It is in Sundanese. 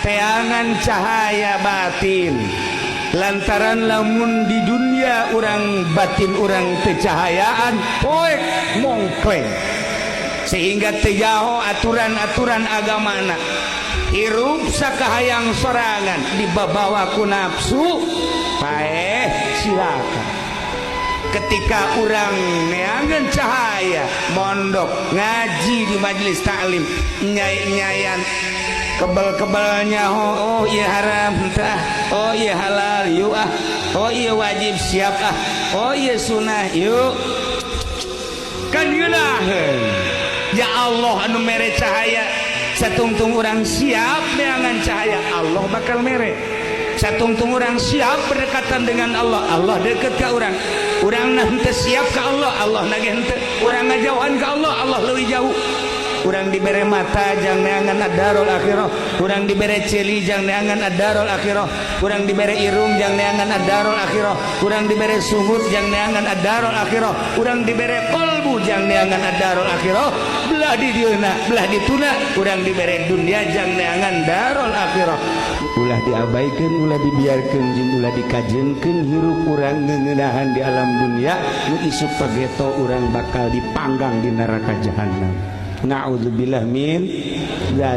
Teangan cahaya batin, lantaran lamun di dunia urang, batin urang teu cahayaan, poek mongkleng, sehingga teu nyaho aturan-aturan agamana, hirup sakahayang sorangan, dibabawa ku nafsu, paeh, silakan. Ketika urang neangan cahaya, mondok ngaji di majelis taklim, nyai-nyayan kebal-kebalnya, oh iya haram tah, oh iya halal yuk ah, oh iya wajib siap ah, oh iya sunnah yuk, kan ngeunaheun. Ya Allah anu mere cahaya. Satungtung urang siap neangan cahaya, Allah bakal mere. Satungtung urang siap berdekatan dengan Allah, Allah deket ke urang. Urang henteu siap ke Allah, Allah nage henteu. Urang ngajauhan ke Allah, Allah leuwih jauh. Urang dibere mata jang neangan ad-darul akhirah, urang dibere ceuli jang neangan ad-darul akhirah, urang dibere irung jang neangan ad-darul akhirah, urang dibere sungut jang neangan ad-darul akhirah, urang dibere kolbu jang neangan ad-darul akhirah. Belah di dieuna, belah dituna, urang dibere dunia jang neangan darul akhirah. Ulah diabaikan, ulah dibiarkan, jeung ulah dikajenkeun hirup urang ngeuneunahan di alam dunia nu isuk pageto urang bakal dipanggang di neraka jahanam. Na'udzubillah min dzalik.